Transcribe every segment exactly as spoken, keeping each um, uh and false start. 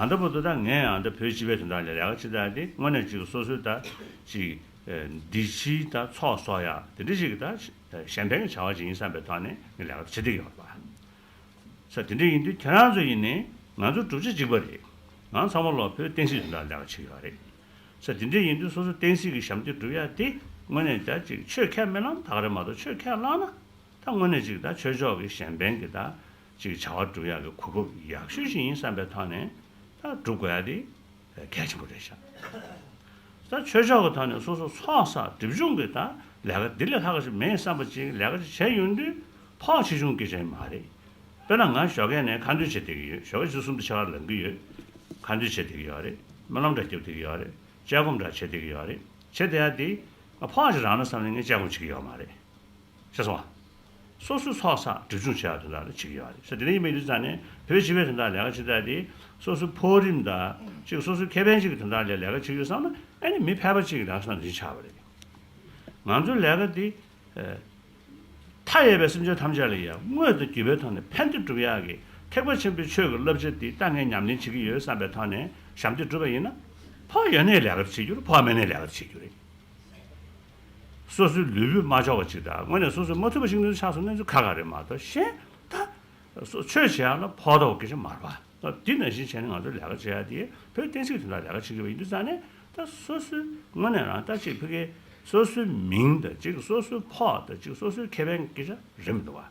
ད་ལྟ་བར་དུ་ད་ངས་ཡང་ད་བོད་སྤྱི་པའི་དོན་དག་ལ་ལས་ཀ་བྱེད་ཡ་དེ་དངོས་གནས་ཅིག་སོ་སོའི་ད་ཅིག་འདི་ཕྱིའི་ད་ཚོགས་གསོག་ཡ་དེ་འདྲ་ཞིག་གི་ད་གཞན་ཕན་གྱི་བྱ་བ་ཅིག་ཡིན་བསམ་པའི་ཐོག་ནས་ངས་ལས་ཀ་བྱེད་བསྡད་ཡོད་པ། ས་དེ་འདྲ་ཡིན་དུས་ཁྱེད་རང་ཚོ་ཡིན་ནའི་ང་ཚོ་གྲུབ་ཆ་གཅིག་པ་རེད། ང་ཚང་མ་ལོག་བོད་བསྟན་སྲིད་དོན་དག་ལས་ཀ་བྱེད་ཀྱི་ཡོད་རེད། ས་དེ་འདྲ་ཡིན་དུས་སོ་སོ་བསྟན་སྲིད་ཀྱི་ཞབས་འདེགས་སྒྲུབ་ཡ་དེ་དངོས་གནས་ད་ཅིག་ཆོས་ཁས་མི་བླངས་ད་ག་རེད་མ་གཏོགས། ཆོས་ཁས་བླངས་ན་ད་དངོས་གནས་ཅིག་ད་ཆོས་ཕྱོགས་ཀྱི་གཞན་ཕན་གྱི་ད་ཅིག་བྱ་བ་སྒྲུབ་ཡ་གི་གོ་སྐབས་ཡག་ཤོས་ཤིག་ཡིན་བསམ་པའི་ཐོག་ནས་ད་སྒྲུབ་དགོས་ཡ་དེ་གལ་ཆེན་པོ་རེད་ཤག་ད་ཆོས་ཕྱོགས་ཀྱི་ཐོག་ནས་སོ་སོ་ཚོགས་བསགས་སྒྲིབ་སྦྱོང་གི་ད་ལས་ཀ་འདི་ལས་ལྷག་པ་ཞིག་མེད་བསམ་པ་ཅིག་ལས་ཀ་ཅིག་བྱས་ཡོང་དུས་ཕོགས་ཆེ་ཆུང་སྐད་ཆ་ཡིན་མ་རེད། དཔེར་ན་ང་ཞོགས་ཀས་ནས་ཁ་འདོན་བྱེད་བསྡད་ཀྱི་ཡོད། ཞོགས་ཀས་ཆུ་ཚོད་གསུམ་དང་ཕྱེད་ཀ་ལངས་ཀྱི་ཡོད། ཁ་འདོན་བྱེད་བསྡད་ཀྱི་ཡོད་རེད། སྨོན་ལམ་འདྲ་རྒྱབ་བསྡད་ཀྱི་ཡོད་རེད། དཔྱད་སྒོམ་འདྲ་བྱེད་བསྡད་ཀྱི་ཡོད་རེད། བྱེད་བསྡད་ཡ་དེ་ང་ཕོགས་ཤིག་རག་ན་བསམ་ནས་ངས་དཔྱད་སྒོམ་བྱེད་ཀྱི་ཡོད་མ་རེད། ཤེས་སོང་ང་། སོ་སོའི་ཚོགས་བསགས་སྒྲིབ་སྦྱོང་བྱེད་ཡ་དེ་དག་ལ་བྱེད་ཀྱི་ཡོད་རེད་ཟེར། དེ་འདྲ་ཡིན་པ་ཡིན་དུས་ཙང་ནས་བོད་སྤྱི་པའི་དོན་དག་ལས་ཀ་བྱེད་ཡ་དེ་སོ་སོའི་ཕོགས་རིམ་དང་ཅིག་སོ་སོའི་ཁེ་ཕན་ཅིག་གི་དོན་དག་ལ་ལས་ཀ་བྱེད་ཀྱི་ཡོད་བསམ་ན་ཨ་ནི་མི་ཕལ་པ་ཅིག་གི་ལས་ཀ་བྱེད་ན་འདི་ཆགས་པ་རེད། ང་ཚོའི་ལས་ཀ་འདི། མཐའ་ཡས་པའི་སེམས་ཅན་ཐམས་ཅད་ལ་ཡང་དངོས་དང་བརྒྱུད་པའི་ཐོག་ནས་ཕན་བདེ་སྒྲུབ་ཡག་གི་ཐེག་པ་ཆེན་པོའི་ཆོས་ཀྱི་བསླབ་བྱ་འདི་ད་ངས་ཉམས་ལེན་བྱེད་ཀྱི་ཡོད་བསམ་པའི་ཐོག་ནས་ཞབས་འདེགས་སྒྲུབ་པ་ཡིན་ན། ཕོགས་ཡོད་ནའི་ལས་ཀ་བྱེད་རྒྱུ་རེད། ཕོགས་མེད་ནའི་ལས་ཀ་བྱེད་རྒྱུ་རེད། སོ་སོའི་ལུས་པོས་མ་ལྕོགས་པ་ཅིག་དང་དངོས་གནས་སོ་སོས་མ་ཐུབ་པ་ཞིག་ནི་ཆགས་སོང་ན་ཁག་ཁག་རེད་མ་གཏོགས་གཞན་ད། སོ་ཆོས་བྱེད་ཡག་ལ་ཕོགས་དོགས་སྐད་ཆ་མ་རེད་པ། འདི་ནང་བཞིན་བྱས་ནས་ང་ཚོས་ལས་ཀ་བྱེད་ཡག་དེ་བོད་བསྟན་སྲིད་དོན་དག་ལས་ཀ་བྱེད་ཀྱི་ཡོད་པ་ཡིན་དུས་ཙང་ནས་ད་སོ་སོའི་དངོས་གནས་རང་ད་ཅིག་ཕ་གིའི་སོ་སོའི་མིང་དང་ཅིག་སོ་སོའི་ཕོགས་དང་ཅིག་སོ་སོའི་ཁེ་ཕན་སྐད་ཆ་རེད་མི་འདུག་བ།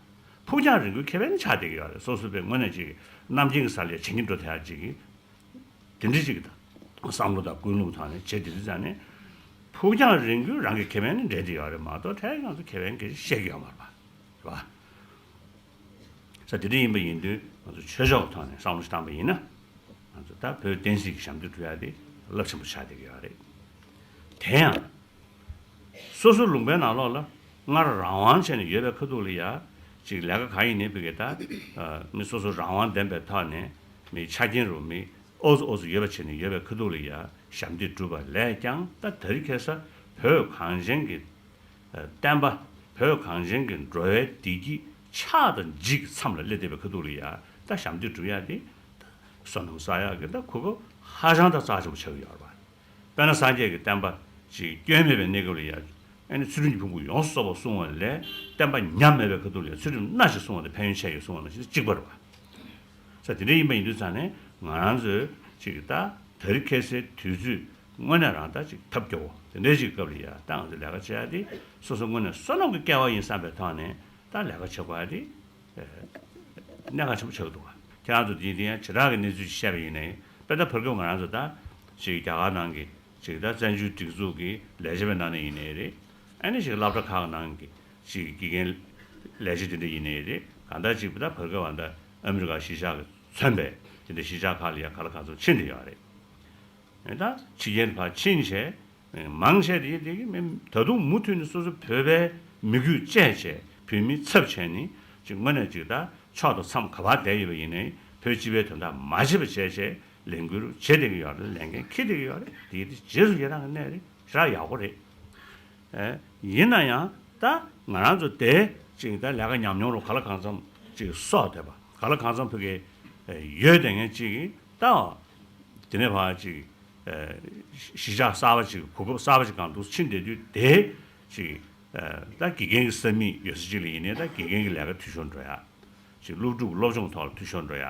ཕུགས་རྒྱང་རིང་པོའི་ཁེ་ཕན་ཆགས་བསྡད་ཀྱི་ཡོད་རེད། སོ་སོ་པའི་དངོས་གནས་ཅིག་རྣམ་མཁྱེན་གྱི་ས་ལ་བྱེད་ཀྱི་འགྲོ་ཐུབ་ཡག་ཅིག་གི་དེ་འདྲ་ཅིག་གི་ད་བསམ་བློ་དང་ཀུན་སློང་ཐོག་ནས་བྱེད་དེ་དུས་ཙང་ནས་ཕུགས་རྒྱང་རིང་པོའི་རང་གི་ཁེ་ཕན་ནི་འདྲེས་བསྡད་ཡོད་རེད་མ་གཏོགས་ཕྲན་ཡང་ཚོ་ཁེ་ཕན་སྐད་ཆ་བཤད་ཀྱི་ཡོད་མ་རེད་པ། རེད་པ། ས་དེ་འདྲ་ཡིན་པ་ཡིན་དུས་ང་ཚོ་ཆོས་ཕྱོགས་ཀྱི་ཐོག་ནས་བསམ་བློ་ཞིག་བཏང་པ་ཡིན་ན། ང་ཚོ་ད་བོད་བསྟན་སྲིད་ཀྱི་ཞབས་འདེགས་སྒྲུབ་ཡ་དེ་རླབས་ཆེན་པོ་ཆགས་བསྡད་ཀྱི་ཡོད་རེད། དེ་ཡང་། སོ་སོའི་ལུང་པའི་ནང་ལོགས་ལ་སྔར་རང་དབང་བྱས་ནས་ཡོད་པའི་ཁ་ཐུག་ལ་ཡ། ཅིག་ལས་ཀ་གང་ཡིན་ནའི་ཕ་གི་ད། མི་སོ་སོ་རང་དབང་ལྡན་པའི་ཐོག་ནས་མི་ཆ་རྐྱེན་རུ་མི་ཨོ་ཙི་ཨོ་ཙི་ཡོད་པ་བྱས་ནས་ཡོད་པའི་ཁ་ཐུག་ལ་ཡ་ཞབས་འདེགས་སྒྲུབ་པ་ལས་ཀྱང་ད་དེ་རིང་ཁ་སང་བོད་གངས་ཅན་གྱི། བསྟན་པ། བོད་གངས་ཅན་གྱི་འགྲོ་བའི་བདེ་སྐྱིད་ཕྱག་དང་ལྗིད་ཀྱི་མཚམས་ལ་སླེབས་བསྡད་པའི་ཁ་ཐུག་ལ་ཡ་ད་ཞབས་འདེགས་སྒྲུབ་ཡ་དེ། ད་བསོད་ནམས་བསགས་ཡག་གི་ད་གོ་སྐབས་ཧ་ཅང་ད་རྩ་ཆེན་པོ་ཆགས་ཀྱི་ཡོད་རེད་པ། དཔེར་ན་སངས་རྒྱས་ཀྱི་བསྟན་པ་ཅིག་སྐྱོན་མེད་པའི་གནས་སྐབས་ལ་ཡ། ཨ་ནི་ཚུལ་ཁྲིམས་ཀྱི་ཕུང་པོ་ཡོངས་སུ་རྫོགས་པ་བསྲུང་བ་ལས་བསྟན་པ་ཉམས་མེད་པའི་ཁ་ཐུག་ལ་ཡ་ཚུལ་ཁྲིམས་སྣ་ཞིག་བསྲུང་བ་དང་ཕན་ཡོན་ཆེ་ཡོད་བསྲུང་བ་ནང་བཞིན་གཅིག་པ་རེད་པ། ས་དེ་འདྲ་ཡིན་པ་ཡིན་དུས་ཙང་ནས་ང་རང་ཚོས་ཅིག་ད་དེ་རིང་ཁ་སང་དུས་ཚོད་དངོས་གནས་རང་ད་ཅིག་ཐབས་སྐྱོ་བོ་དེ་འདྲའི་ཅིག་སྐབས་ལ་ཡ་ད་ང་ཚོས་ལས་ཀ་བྱེད་ཡ་དེ་སོ་སོ་དངོས་གནས་བསོད་ནམས་ཀྱི་སྐལ་བ་ཡིན་བསམ་པའི་ཐོག་ནས་ད་ལས་ཀ་བྱེད་དགོས་ཡ་དེ། གནད་འགག་ཆེན་པོ་ཆགས་ཀྱི་འདུག་ག་ཁྱེད་རང་ཚོ་དེ་དེ་ཡང་བྱེ་བྲག་གི་གནས་ཚུལ་ཞིག་བཤད་པ་ཡིན་ནའི་དཔེར་ན་བར་སྐབས་ང་རང་ཚོ་ད་ཅིག་རྒྱ་གར་ནང་གི་ཅིག་ད་བཙན་བྱོལ་སྒྲིག་འཛུགས་ཀྱི་ལས་བྱེད་པའི་ནང་ནས་ཡིན་ནའི་རེད། ཨ་ནི་ཅིག་སློབ་གྲྭ་ཁག་ནང་གི་ཅིག་དགེ་རྒན་ལས་བྱེད་དེ་འདྲ་ཡིན་ནའི་རེད། གང་ལྟར་ཅིག་ད་བར་སྐབས་ད་ཨ་མི་རི་ཀ་གཞིས་ཆགས་ཀྱིས་མཚོན་པའི་དེ་འདྲ་གཞིས་ཆགས་ཁག་ལ་ཡང་ག་ལ་གང་འཚམ་ཕྱིན་བསྡད་ཡོད་རེད། ད་ཕྱི་རྒྱལ་ཕར་ཕྱིན་བྱས། མང་ཆེ་དེ་དེ་གི་མི་ད་དུང་མུ་མཐུད་ནས་སོ་སོ་བོད་པའི་མི་རྒྱུད་བཅས་བྱས་བོད་མིའི་ཚབ་བྱས་ནས་ཅིག་དངོས་གནས་ཅིག་ད་ཕྱོགས་དང་མཚམས་ག་པར་བསྡད་ཡོད་པ་ཡིན་ནའི་བོད་སྤྱི་པའི་དོན་དག་མ་བརྗེད་པ་བྱས་བྱས་ལས་འགུལ་བྱེད་བསྡད་ཀྱི་ཡོད་རེད། ལས་འགན་འཁྱེར་བསྡད་ཀྱི་ཡོད་རེད། དེ་དེ་རྗེས་སུ་ཡི་རང་གི་གནས་རེད། ཞེ་དྲག་ཡག་པོ་རེད། ཡིན་ན་ཡང་ད་ང་རང་ཚོ་དེ་ཅིག་ད་ལས་ཀ་ཉམས་མྱོང་རུ་ག་ལ་གང་འཚམ་ཅིག་གསོག་བསྡད་པ་ག་ལ་གང་འཚམ་ཕ་གི་ཡོད་བསྡད་མཁན་ཅིག་གིས་ད་དེ་ནས་ཕར་ཅིག་གཞིས་ཆགས་གསར་པ་ཅིག་གོ་སྐབས་གསར་པ་ཅིག་སྒང་དུ་ཕྱིན་བསྡད་དུས་དེ་ཅིག་ད་དགེ་རྒན་གྱི་ས་མིག་ཡོད་ས་ཅིག་ལ་ཡིན་ནའི་ད་དགེ་རྒན་གྱི་ལས་ཀ་འཐུས་ཤོར་འགྲོ་ཡ། ཅིག་སློབ་ཕྲུག་སློབ་སྦྱོང་ཐོག་ལ་འཐུས་ཤོར་འགྲོ་ཡ།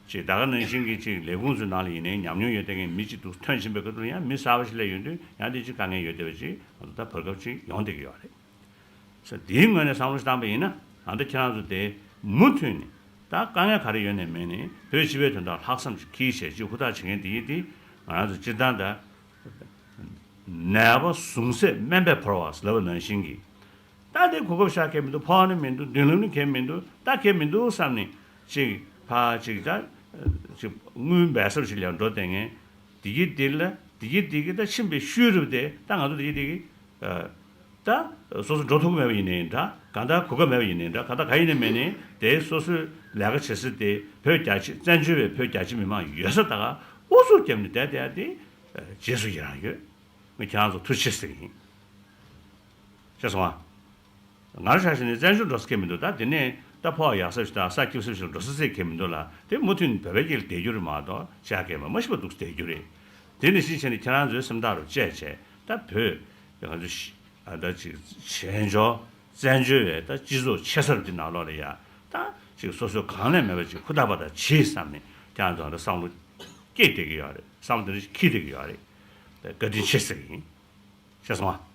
ཅིག་ད་ག་ནང་བཞིན་གྱི་ཅིག་ལས་ཁུངས་ཚོའི་ནང་ལ་ཡིན་ནའི་ཉམས་མྱོང་ཡོད་བསྡད་མཁན་མི་གཅིག་འདུག་ཐོན་ཕྱིན་པའི་ཁ་ཐུག་ལ་ཡང་མི་གསར་པ་ཞིག་སླེབས་ཡོང་དུས་ཡང་དེ་ཅིག་དཀའ་ངལ་ཡོད་བསྡད་པ་ཅིག་ང་ཚོ་ད་བར་སྐབས་ཅིག་ཡོང་བསྡད་ཀྱི་ཡོད་རེད། ས་དེའི་ངོས་ནས་བསམ་བློ་ཞིག་བཏང་པ་ཡིན་ན་ང་ཚོ་ཁྱེད་རང་ཚོ་དེ་མུ་མཐུད་ནས་ད་དཀའ་ངལ་ག་རེ་ཡོད་ནའི་མེད་ནའི་བོད་སྤྱི་པའི་དོན་དག་ལྷག་བསམ་ཅིག་འཁྱེར་བྱས་ཅིག་ཧུར་ཐག་བྱེད་མཁན་དེ་ཡིན་དེ་ང་རང་ཚོ་སྤྱིར་བཏང་ད་ནད་པ་ཟུངས་ཟད་སྨན་པས་བོར་བ་ཟེར་ལབ་པ་ནང་བཞིན་གྱི། ད་དེ་གོ་སྐབས་ཤར་གྱི་མི་འདུག་ཕོགས་ནི་མི་འདུག་མདུན་ལམ་ནི་གྱི་མི་འདུག་ད་གྱི་མི་འདུག་བསམ་ནས་ཅིག་ཕར་ཅིག་ད་ཅིག་དངུལ་འབེལ་གསར་ཞིག་ལ་འགྲོ་བསྡད་མཁན་དེ་གི་དེ་ལ་དེ་གི་དེ་གི་ད་ཕྱིན་པའི་ཤུལ་རུ་དེ་ད་ང་ཚོ་དེ་གི་དེ་གི་ད་སོ་སོ་འགྲོ་ཐུབ་ཀྱི་མེད་པ་ཡིན་ནའི་འདྲ་གང་ལྟར་གོ་སྐབས་མེད་པ་ཡིན་ནའི་འདྲ་གང་ལྟར་ག་ཡིན་ནའི་མེད་ནའི་དེ་སོ་སོའི་ལས་ཀ་བྱེད་ས་དེ་བོད་རྒྱ་ཆེ་བཙན་བྱོལ་བའི་བོད་རྒྱ་ཆེ་མི་མང་ཡོད་ས་ད་ག་ཨུ་ཚུགས་བརྒྱབ་ནས་བསྡད་བསྡད་ཡ་དེ་རྗེས་སུ་ཡི་རང་ཡོད། ངས་ཁྱེད་རང་ཚོ་ཐུགས་རྗེ་ཆེ་ཟེར་གྱི་ཡིན། ཤེས་སོང་ཨ། ང་རང་ཆ་བཞག་ནས་བཙན་བྱོལ་འགྲོ་ས་ཁེལ་མི་འདུག་ད་དེ་ནས་ ད་ཕོགས་ཡག་ས་ཞིག་དང་ས་སྐྱིད་ས་ཞིག་ལ་འགྲོ་ས་ཟེར་གྱི་མི་འདུག་ལ། དེ་མུ་མཐུད་ནས་བོད་པའི་སྐད་ལ་བསྡད་རྒྱུ་རེད་མ་གཏོགས་ཤ་སྐད་མ་མ་ཤི་བ་འདུག་བསྡད་རྒྱུ་རེད། དེ་ནི་ཤི་བྱས་ནས་ཁྱེད་རང་ཚོའི་སེམས་ཐག་རུ་བཅད་བྱས་ད་བོད་ང་ཚོ་ཤི་ཨ་ད་ཅིག་བྱས་འཇོག་བཙན་བྱོལ་བའི་ད་སྤྱི་ཚོགས་ཆེ་ས་རུ་དེ་ནང་ལོགས་ལ་ཡ་ད་ཅིག་སོ་སོའི་གང་ལས་མེད་པ་ཅིག་ཧུར་ཐག་པ་དང་བྱེད་བསམ་ནས་ཁྱེད་རང་ཚོ་ཨ་ད་བསམ་བློ་སྐྱེས་བསྡད་ཀྱི་ཡོད་རེད། བསམ་བློ་དེ་འདྲ་ཞིག་འཁྱེར་བསྡད་ཀྱི་ཡོད་རེད། བཀའ་དྲིན་ཆེ་ཟེར་གྱི་ཡིན། ཤེས་སོང་ང་།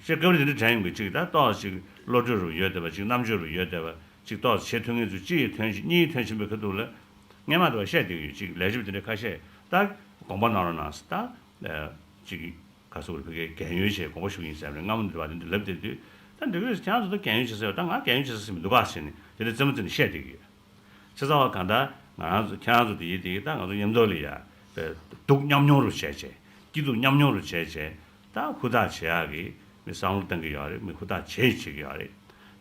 ཤེས་སྐབས་རེ་དེ་འདྲ་དྲན་ཡོང་གི་གཅིག་ད་ཏོག་ཅིག་བློ་གྲོས་རུ་ཡོད་བསྡད་པ་ཅིག་རྣམ་དཔྱོད་རུ་ཡོད་བསྡད་པ་ཅིག་ཏོག་བྱེད་ཐུབ་ངེས་ཚུལ་གཅིག་ཡི་ཐོན་ཕྱིན་གཉིས་ཡི་ཐོན་ཕྱིན་པའི་ཁ་ཐུག་ལ་སྔས་མ་དེ་བ་བཤད་བསྡད་ཀྱི་ཡོད། ཅིག་ལས་བྱེད་པ་དེ་འདྲ་ཁ་ཤས་ད་དགོངས་པ་གནང་རོགས་གནང་ཟེར་ད་ཅིག་ག་ཚོད་རེ་ཕ་གིའི་རྒན་ཡོལ་བྱས་དགོངས་པ་ཞུ་གི་ཡིན་ཟེར་བ་རེད། སྔ་མོ་འདི་བ་དེ་འདྲ་ལབ་བསྡད་དུས་ད་འདི་ག་རེ་ཁྱེད་རང་ཚོ་ད་རྒན་ཡོལ་བྱེད་ས་ཡོད་ད་ང་རྒན་ཡོལ་བྱེད་ས་ཟེར་མི་འདུག་ག་ཟེར་ནས་དེ་འདྲ་རྩེད་མོ་རྩེ་ནས་བཤད་བསྡད་ཀྱི་ཡོད། བྱས་ཙང་བ་གང་ལྟར་ང་རང་ཚོ་ཁྱེད་རང་ཚོ་དེ་ཡིན་དེ་ཡིན་ད་ང་ཚོ་མཉམ་དུ་ལ་ཡ་སྡུག་མཉམ་མྱོང་རུ་བྱས་བྱས་སྐྱིད་སྡུག་མཉམ་མྱོང་རུ་བྱས་བྱས་ད་ཧུར་ཐག་བྱེད་ཡག་གི་མི་བསམ་བློ་གཏང་གི་ཡོད་རེད། མི་ཧུར་ཐག་བྱེད་བྱེད་ཀྱི་ཡོད་རེད།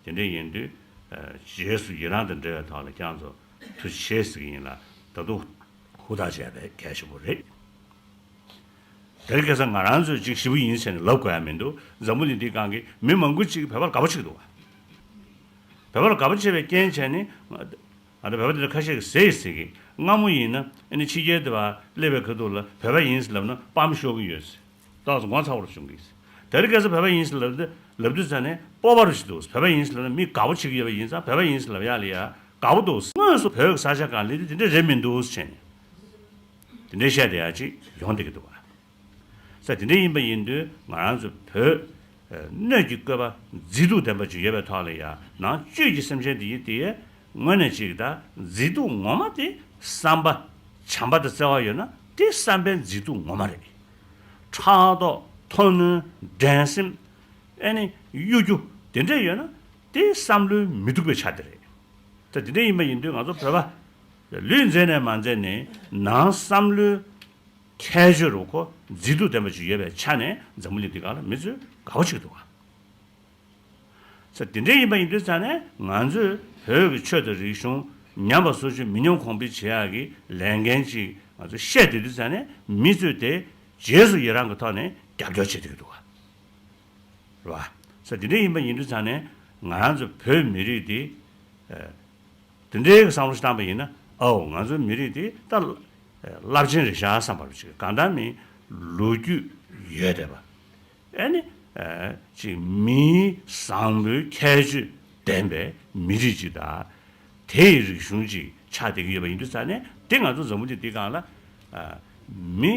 དེ་འདྲ་ཡིན་དུས་རྗེས་སུ་ཡི་རང་དང་འབྲེལ་བའི་ཐོག་ལ་ཁྱེད་རང་ཚོ་ཐུགས་རྗེ་ཆེ་ཟེར་གྱི་ཡིན་ལ་ད་དུང་ཧུར་ཐག་བྱས་པའི་གལ་ཆེན་པོ་རེད། དེར་ཁ་སང་ང་རང་ཚོས་ཅིག་ཞེ་པོ་ཡིན་ཟེར་ནས་ལབ་དགོས་ཡ་མི་འདུག་འཛམ་བུ་གླིང་འདིའི་སྒང་གི་མི་མང་པོ་ཅིག་བོད་པར་དགའ་པོ་བྱེད་ཀྱི་འདུག་བ། བོད་པར་དགའ་པོ་བྱེད་པའི་རྐྱེན་བྱས་ནས་ང་ཚོ་བོད་པ་དེ་འདྲ་ཁ་ཤས་ཀྱིས་ཟེར་ཡི་ཟེར་གི་སྔ་མོ་ཡིན་ན་ཨ་ནི་ཕྱི་རྒྱལ་དུ་བ་སླེབས་པའི་ཁ་ཐུག་ལ་བོད་པ་ཡིན་ཟེར་ལབ་ན་པམ་ཤོར་གི་ཡོད་ཟེར། ཏོག་ཙམ་ངོ་ཚ་བོ་རུ་བྱུང་གི་ཟེར། དེར་ཁ་སང་བོད་པ་ཡིན་ཟེར་ལབ་དུས་ལབ་དུས་ཙ་ནས་སྤོབས་པ་རུ་ཞིག་འདུག་བོད་པ་ཡིན་ཟེར་ལབ་ན་མི་དགའ་པོ་བྱེད་ཀྱི་ཡོད་པ་ཡིན་ཙང་བོད་པ་ཡིན་ཟེར་ལབ་ཡག་ལ་ཡ་དགའ་པོ་འདུག་དངོས་སུ་བོད་ཀྱི་ས་ཆ་སྒང་སླེབས་དུས་དེ་འདྲ་རེད་མི་འདུག་ཟེར་ནས་དེ་འདྲའི་བཤད་བསྡད་ཡག་ཅིག་ཡོང་བསྡད་ཀྱི་འདུག་བ། ས་དེ་འདྲ་ཡིན་པ་ཡིན་དུས་ང་རང་ཚོ་བོད་སྣོད་ཀྱི་བཀོད་པ་མཛེས་སྡུག་ལྡན་པ་ཅིག་ཡོད་པའི་ཐོག་ལ་ཡང་ནང་བཅུད་ཀྱི་སེམས་ཅན་དེ་ཡིན་དེ་དངོས་གནས་ཅིག་ད་མཛེས་སྡུག་ངོ་མ་དེ་བསམ་པ་བྱམས་པ་དང་བརྩེ་བ་ཡོད་ན་དེ་བསམ་པའི་མཛེས་སྡུག་ངོ་མ་རེད། ཕྲག་དོག་མཐོ་གནོན་འགྲན་སེམས་ཨེ་ནི་གཡོ་སྒྱུ་དེ་འདྲ་ཡོད་ན་དེ་བསམ་བློའི་མི་སྡུག་པའི་ཆ་དེ་རེད། ད་དེ་འདྲ་ཡིན་པ་ཡིན་དུས་ང་ཚོ་བོད་པ་ལུས་མཛེས་ནས་མ་མཛེས་ནས་ནང་བསམ་བློའི་ཁྱད་ཆོས་རུ་ཁོ་མཛེས་སྡུག་ལྡན་པ་ཅིག་ཡོད་པའི་ཆ་ནས་འཛམ་བུ་གླིང་འདི་སྒང་ལ་མི་ཚོས་དགའ་བོ་ཅིག་འདུག་ག་ས་དེ་འདྲ་ཡིན་པ་ཡིན་དུས་ཙང་ནས་ང་ཚོས་བོད་ཀྱི་ཆོས་དང་རིག་གཞུང་ཉམས་པ་སོར་ཆུད་མི་ཉམས་གོང་འཕེལ་བྱེད་ཡག་གི་ལས་འགན་ཅིག་ང་ཚོས་བཤད་བསྡད་དུས་ཙང་ནས་མི་ཚོས་དེ་རྗེས་སུ་ཡི་རང་གི་ཐོག་ནས་རྒྱབ་སྐྱོར་བྱེད་བསྡད་ཀྱི་འདུག་ག་རེད་བ། ས་དེ་འདྲ་ཡིན་པ་ཡིན་དུས་ཙང་ནས་ང་རང་ཚོ་བོད་མི་རིགས་འདི་དེ་འདྲའི་བསམ་བློ་ཞིག་བཏང་པ་ཡིན་ན་ཨའོ་ང་ཚོའི་མི་རིགས་འདི་ད་རླབས་ཆེན་རེད་ཤག་བསམ་པ་ཅིག་གང་ལྟར་མིན་ལོ་རྒྱུས་ཡོད་བསྡད་པ་ཨེ་ནི་ཅིག་མིའི་བཟང་པོའི་ཁྱད་ཆོས་ལྡན་པའི་མི་རིགས་ཅིག་དང་དེའི་རིག་གཞུང་ཅིག་ཆགས་བསྡད་ཀྱི་ཡོད་པ་ཡིན་དུས་ཙང་ནས་དེ་ང་ཚོ་འཛམ་བུ་གླིང་འདི་སྒང་ལ་མི་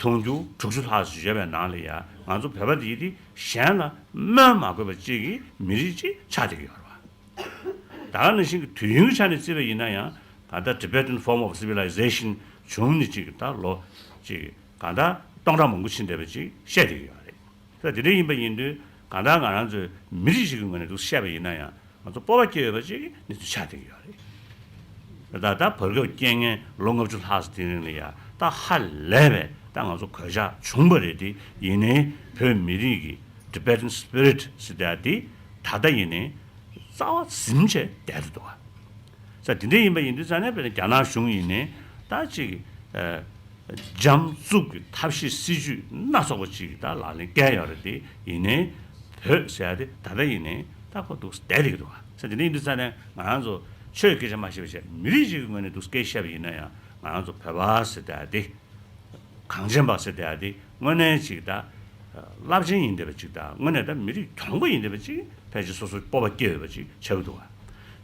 དུང་ཕྱུར་དྲུག་ཅུ་ལྷག་ཙམ་ཡོད་པའི་ནང་ལ་ཡང་ང་ཚོ་བོད་པ་འདི་དེ་གཞན་ལ་སྨོན་མ་དགོས་པ་ཅིག་གི་མི་རིགས་ཅིག་ཆགས་བསྡད་ཀྱི་ཡོད་རེད་བ། ད་ག་ནང་བཞིན་གྱི་དུས་ཡུན་གྱི་ཆ་ནས་བརྩིས་པ་ཡིན་ན་ཡང་ད་ལྟ་Tibetan form of civilization བྱུང་ནས་ཅིག་ད་ལོ་ཅིག་གང་ལྟར་སྟོང་ཕྲག་མང་པོ་ཕྱིན་བསྡད་པ་ཅིག་བཤད་བསྡད་ཀྱི་ཡོད་རེད། ད་དེ་འདྲ་ཡིན་པ་ཡིན་དུས་གང་ལྟར་ང་རང་ཚོའི་མི་རིགས་ཤིག་གི་ངོས་ནས་འདུག་བཤད་པ་ཡིན་ན་ཡང་ང་ཚོ་སྤོབས་པ་སྐྱེ་འོས་པ་ཅིག་གི་གནས་ཚུལ་ཆགས་བསྡད་ཀྱི་ཡོད་རེད། ད་ད་བར་སྐབས་རྐྱེན་ངན་ལོ་ལྔ་བཅུ་ལྷག་ཙམ་དེ་རིང་ལ་ཡང་ད་ཧ་ལས་པའི་ད་ང་ཚོ་གོད་ཆག་བྱུང་བ་རེད་དེ་ཡིན་ནའི་བོད་མི་རིགས་ཀྱི་Tibetan spirit ཟེར་ཡག་དེ་ད་ལྟ་ཡིན་ནའི་རྩ་བ་ཟིན་བྱས་བསྡད་དུ་འདུག་བ། ས་དེ་འདྲ་ཡིན་པ་ཡིན་དུས་ཙང་ནས་དཔེར་ན་རྒྱ་ནག་གཞུང་ཡིན་ནའི་ད་ཅིག་འཇམ་རྩུབ་ཀྱི་ཐབས་ཤེས་སྲིད་ཇུས་སྣ་ཚོགས་པ་ཅིག་ད་ལག་ལེན་བཀལ་ཡོད་རེད་དེ་ཡིན་ནའི་བོད་ཟེར་ཡག་དེ་ད་ལྟ་ཡིན་ནའི་ད་ཁོ་འདུག་བསྡད་བསྡད་ཀྱི་འདུག་བ། ས་དེ་འདྲ་ཡིན་དུས་ཙང་ནས་ང་རང་ཚོ་ཆོས་སྐད་ཆ་མ་བཤད་པ་བྱས་མི་རིགས་ཅིག་གི་ངོས་ནས་འདུག་སྐད་བཤད་པ་ཡིན་ན་ཡང་ང་རང་ཚོ་བོད་པ་ཟེར་ཡག་དེ། གངས་ཅན་པ་ཟེར་བསྡད་ཡག་དེ་དངོས་གནས་ཅིག་ད་རླབས་ཆེན་ཡིན་བསྡད་པ་ཅིག་དང་དངོས་གནས་ད་མི་རིགས་གྱོང་པོ་ཡིན་བསྡད་པ་ཅིག་ཕལ་ཆེར་སོ་སོ་སྤོབས་པ་སྐྱེ་འོས་པ་ཅིག་ཆགས་ཀྱི་འདུག་བ།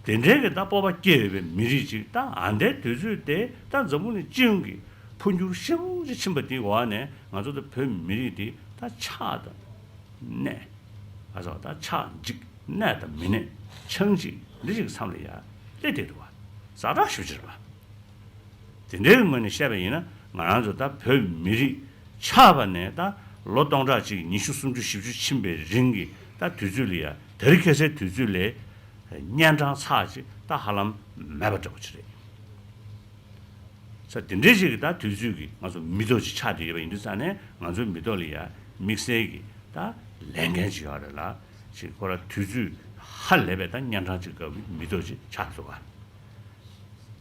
དེ་འདྲའི་གི་ད་སྤོབས་པ་སྐྱེ་འོས་པའི་མི་རིགས་ཅིག་ད་ཨ་ནི་དུས་ཚོད་དེ་ད་འཛམ་བུ་གླིང་སྤྱི་ཡོངས་ཀྱི་འཕོ་འགྱུར་ཞེ་པོ་ཅིག་ཕྱིན་པ་དེའི་འོག་ནས་ང་ཚོ་ད་བོད་མི་རིགས་དེ་ད་ཆགས་དང་གནས། ཨ་ཙང་ད་ཆགས་འཇིག་གནས་དང་མི་གནས་ཆགས་འཇིག་འདི་ཅིག་གི་མཚམས་ལ་ཡ་སླེབས་བསྡད་འདུག་བ། ཛ་དྲག་ཞེ་པོ་ཅིག་རེད་བ། དེ་འདྲའི་ངོས་ནས་བཤད་པ་ཡིན་ན་ང་རང་ཚོ་ད་བོད་མི་རིགས་ཆགས་པ་ནས་ད་ལོ་སྟོང་ཕྲག་གཅིག་ཉི་ཤུ་སུམ་ཅུ་བཞི་བཅུ་ཕྱིན་པའི་རིང་གི་ད་དུས་ཚོད་ལ་ཡ་དེ་རིང་ཁ་སང་དུས་ཚོད་ལས་གཉན་འཕྲང་ཚར་ཅིག་ད་ཧ་ལམ་མེད་པ་འདྲ་པོ་ཅིག་རེད། ས་དེ་འདྲའི་ཞིག་གི་ད་དུས་ཚོད་ཀྱི་ང་ཚོ་མི་ཐོག་ཅིག་ཆགས་བསྡད་ཡོད་པ་ཡིན་དུས་ཙང་ནས་ང་ཚོའི་མི་ཐོག་ལ་ཡ་དམིགས་བསལ་གྱི་ད་ལས་འགན་ཅིག་ཡོད་རེད་ལ་ཅིག་ཁོ་ར་དུས་ཚོད་ཧ་ལས་པའི་ད་གཉན་འཕྲང་ཅིག་སྐབས་ཀྱི་མི་ཐོག་ཅིག་ཆགས་འདུག་ག་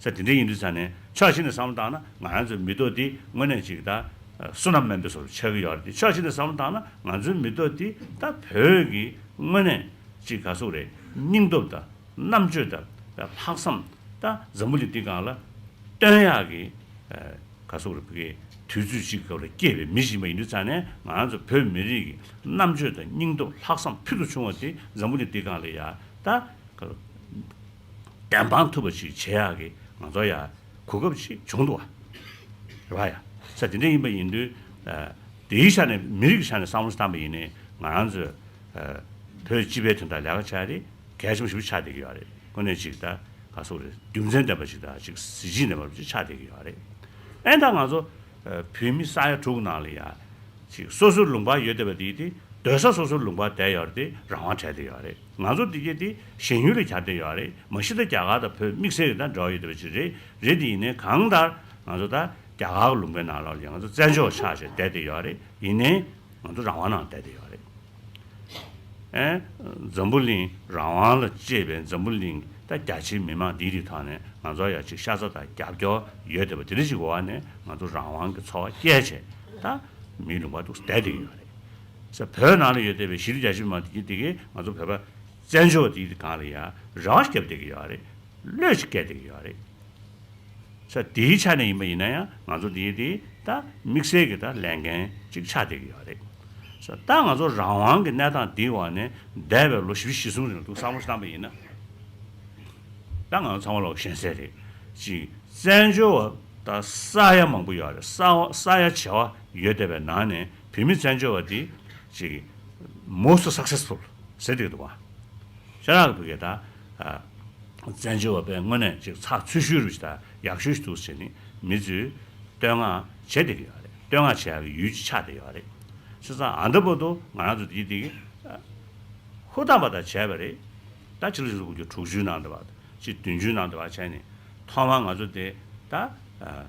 ས་དེ་འདྲ་ཡིན་དུས་ཙང་ནས་ཕྱོགས་གཅིག་ནས་བསམ་བློ་བཏང་ན་ང་རང་ཚོའི་མི་ཐོག་འདི་དངོས་གནས་ཅིག་ད་བསོད་ནམས་དམན་པའི་བཟོ་འདྲ་ཆགས་ཀྱི་ཡོད་རེད་དེ་ཕྱོགས་གཅིག་ནས་བསམ་བློ་བཏང་ན་ང་ཚོའི་མི་ཐོག་འདི་ད་བོད་ཀྱི་དངོས་གནས་ཅིག་ག་ཟེར་དགོས་རེད་སྙིང་སྟོབས་དང་རྣམ་དཔྱོད་དང་ ལྷག་བསམ་ད་འཛམ་བུ་གླིང་འདི་སྒང་ལ་སྟོན་ཡག་གི་ཨ་ག་ཟེར་དགོས་རེད། བུ་གའི་དུས་ཚོད་ཅིག་སྐབས་ལ་སྐྱེས་པའི་མི་ཞིག་ཡིན་པ་ཡིན་དུས་ཙང་ནས། ང་རང་ཚོ་བོད་མི་རིགས་ཀྱི་རྣམ་དཔྱོད་དང་སྙིང་སྟོབས་ལྷག་བསམ་ཕུལ་དུ་བྱུང་བ་དེ་འཛམ་བུ་གླིང་འདི་སྒང་ལ་ཡ་ད་ག་བདེན་དཔང་ཐུབ་པ་ཞིག་བྱེད་ཡག་གི་ང་ཚོ་ཡ་གོ་སྐབས་ཅིག་བྱུང་འདུག་བ། རེད་བ་ཡ། ས་དེ་འདྲ་ཡིན་པ་ཡིན་དུས་ཨ་དེའི་ཆ་ནས་མི་རིགས་ཀྱི་ཆ་ནས་བསམ་བློ་བཏང་པ་ཡིན་ནའི་ང་རང་ཚོས་ཨ་བོད་སྤྱི་པའི་དོན་དག་ལས་ཀ་བྱ་ཡ་དེ་གལ་ཆེན་པོ་ཞེ་པོ་ཆགས་བསྡད་ཀྱི་ཡོད་རེད། དངོས་གནས་ཅིག་ད་ག་ཟེར་དགོས་རེད། རྒྱུ་མཚན་ལྡན་པ་ཞིག་དང་ཅིག་གཟི་བརྗིད་ལྡན་པ་ཞིག་ཆགས་བསྡད་ཀྱི་ཡོད་རེད། ཨེ་ད་ང་ཚོ་ཨ་བོད་མི་ས་ཡ་དྲུག་ནང་ལ་ཡ་ཅིག་སོ་སོའི་ལུང་པ་ཡོད་བསྡད་པ་དེ་དེ་སྡོད་ས་སོ་སོའི་ལུང་པ་བསྡད་ཡོད་རེད། དེ་རང་དབང་བྲལ་བསྡད་ཡོད་རེད། ང་ཚོ་འདི་གས་དེ་ཞེན་ཡུལ་ལ་གྱར་བསྡད་ཡོད་རེད། མ་གཞི་ད་རྒྱ་གར་དང་བོད་དམིགས་བསལ་གྱི་ད་འབྲེལ་བ་ཡོད་བསྡད་པ་ཅིག་རེད། རེད་དེ་ཡིན་ནའི་གང་ལྟར་ང་ཚོ་ད་རྒྱ་གར་གྱི་ལུང་པའི་ནང་ལོགས་ལ་ཡང་ང་ཚོ་བཙན་བྱོལ་བ་ཆགས་བྱས་བསྡད་བསྡད་ཡོད་རེད། ཡིན་ནའི་ང་ཚོ་རང་དབང་ནང་བསྡད་བསྡད་ཡོད་རེད། ཨེ། འཛམ་བུ་གླིང་རང་དབང་ལ་གཅེས་པའི་འཛམ་བུ་གླིང་ད་རྒྱ་ཆེའི་མི་མང་འདིའི་རིགས་ཐོག་ནས་ང་ཚོ་ཡ་ཅིག་ཤ་ཚ་དང་རྒྱབ་སྐྱོར་ཡོད་བསྡད་པ་དེ་འདྲ་ཞིག་འོག་ནས་ང་ཚོ་རང་དབང་གི་འཚོ་བ་སྐྱེལ་བྱས་ད་མིའི་ལུང་པ་འདུག་བསྡད་བསྡད་ཡོད་རེད། ས་བོད་ནང་ལ་ཡོད་བསྡད་པའི་གཞིས་ལུས་རྒྱ་ཆེ་མི་མང་དེ་གི་དེ་གིས་ང་ཚོ་བོད་པ་བཙན་བྱོལ་བ་དེའི་སྒང་ལ་ཡ་རེ་བ་ཞིག་བརྒྱབ་བསྡད་ཀྱི་ཡོད་རེད། བློས་ཞིག་བཀལ་བསྡད་ཀྱི་ཡོད་རེད། ས་དེའི་ཆ་ནས་ཡིན་པ་ཡིན་ན་ཡང་ང་ཚོ་དེའི་དེ་ད་དམིགས་བསལ་གྱི་ད་ལས་འགན་ཅིག་ཆགས་བསྡད་ཀྱི་ཡོད་རེད། ས་ད་ང་ཚོ་རང་དབང་གི་གནས་སྟངས་དེའི་འོག་ནས་འདས་པའི་ལོ་བཞི་བཅུ་ཞེ་གསུམ་རིང་ལ་འདུག་བསམ་བློ་བཏང་པ་ཡིན་ན། ད་ང་ཚོ་ཚང་མ་ལོག་ཤེས་གསལ་རེད། ཅིག་བཙན་བྱོལ་བ་ད་ས་ཡ་མང་པོ་ཡོད་རེད། ས་བ་ས་ཡ་བྱེ་བ་ཡོད་བསྡད་པའི་ནང་ནས་བོད་མི་བཙན་བྱོལ་བ་དེ་ཅིག་most successful ཟེར་བསྡད་འདུག་བ། ཤ་རག་གི་བུ་གས་ད་ཨ་བཙན་བྱོལ་བ་པས་དངོས་གནས་ཅིག་ཚགས་ཚུད་ཤོས་རུ་ཞིག་དང་ཡག་ཤོས་ཤིག་འདུག་ཟེར་ནས་མི་ཚོས་བསྟོད་བསྔགས་བྱེད་བསྡད་ཀྱི་ཡོད་རེད། བསྟོད་བསྔགས་བྱེད་ཡག་གི་ཡུལ་ཅིག་ཆགས་བསྡད་ཡོད་རེད། བྱས་ཙང་ཨ་འདྲ་པོ་འདུག་ང་རང་ཚོ་དེ་དེ་གི་ཧུར་ཐག་པ་དང་བྱས་པ་རེད། ད་ཕྱི་ལོ་ཆིག་སྟོང་དགུ་བརྒྱ་དྲུག་ཅུ་ནང་དུ་བ་ཅིག་བདུན་ཅུ་ནང་དུ་བ་བྱས་ནས་ཐོག་མར་ང་ཚོ་དེ་ད་ཨ་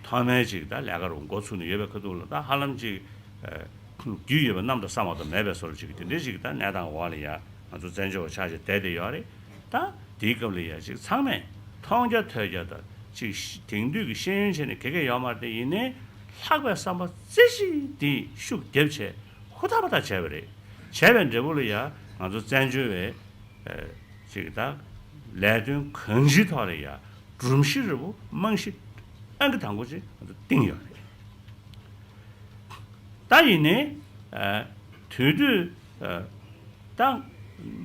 ཐོག་མའི་ཅིག་ད་ལས་ཀ་རུ་འགོ་ཚུགས་ནས་ཡོད་པའི་ཁ་ཐུག་ལ་ད་ཧ་ལམ་ཅིག་ཨ་རྒྱུས་ཡོད་པ་གནམ་དང་ས་མ་གཏོགས་མེད་པའི་བཟོ་འདྲ་ཅིག་གི་དེ་འདྲའི་ཅིག་ད་གནས་སྟངས་འོག་ལ་ཡ་ང་ཚོ་བཙན་བྱོལ་བ་ཆགས་བྱས་བསྡད་བསྡད་ཡོད་རེད། ད་དེའི་སྐབས་ལ་ཡ་ཅིག་ཚང་མས་མཐོང་རྒྱ་ཐོས་རྒྱ་དང་ཅིག་དེང་དུས་ཀྱི་ཤེས་ཡོན་བྱས་ནས་ག་གེ་ཡོད་མ་རེད། དེ་ཡིན་ནའི་ལྷག་པའི་བསམ་པ་རྩེ་གཅིག་དེ་ཤུགས་བརྒྱབ་བྱས་ཧུར་ཐག་པ་ཐག་བྱས་པ་རེད། བྱས་པའི་འབྲས་བུ་ལ་ཡ་ང་ཚོ་བཙན་བྱོལ་བའི་ཨ་ཅིག་ད་ལས་དོན་གང་ཅིའི་ཐོག་ལ་ཡ་སྒྲོམ་གཞི་རིལ་པོ་རྨང་གཞི་ཨང་ཀི་དང་པོ་ཅིག་ང་ཚོ་བཏིང་ཡོད་རེད། ད་ཡིན་ནའི་ཨ་དུས་དུས་ཨ་ད་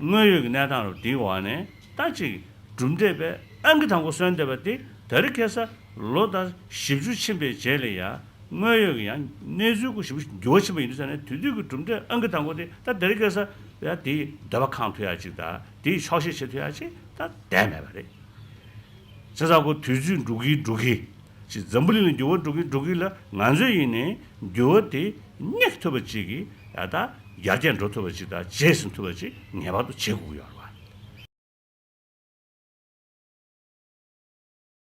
དངོས་ཡོད་ཀྱི་གནས་སྟངས་རུ་འདིའི་འོག་ནས་ད་ཅིག་གྲུབ་འབྲས་པའི་ཨང་ཀི་དང་པོ་སོན་བསྡད་པ་དེ་ད་རེས་ཁ་སང་ལོ་ད་བཞི་བཅུ་ཕྱིན་པའི་རྗེས་ལ་ཡ་དངོས་ཡོད་ཀྱི་ཡང་གནས་ཚུལ་ཁོ་ཞེ་པོ་འགྱུར་བ་ཕྱིན་པ་ཡིན་དུས་ཙང་ནས་དུས་དུས་ཀྱི་གྲུབ་འབྲས་ཨང་ཀི་དང་པོ་དེ་ད་ད་རེས་ཁ་སང་ཡ་དེའི་འདོད་པ་ཁེངས་ཐུབ་ཡ་ཅིག་དང་དེའི་ཆོག་ཤེས་བྱེད་ཐུབ་ཡ་ཅིག་ད་བསྡད་མེད་པ་རེད། བྱས་ཙང་ཁོ་དུས་ཚོད་འགྲོ་གི་འགྲོ་གི་ཅིག་འཛམ་བུ་གླིང་ལ་འགྱུར་བ་འགྲོ་གི་འགྲོ་གི་ལ་ང་ཚོས་ཡིན་ནའི་འགྱུར་བ་དེ་སྙེག་ཐུབ་པ་ཅིག་གི་ཡ་ད་ཡར་རྒྱས་འགྲོ་ཐུབ་པ་ཅིག་དང་རྗེས་ཟིན་ཐུབ་པ་ཅིག་ངེས་པར་དུ་བྱེད་དགོས་ཀྱི་ཡོད་རེད་བ།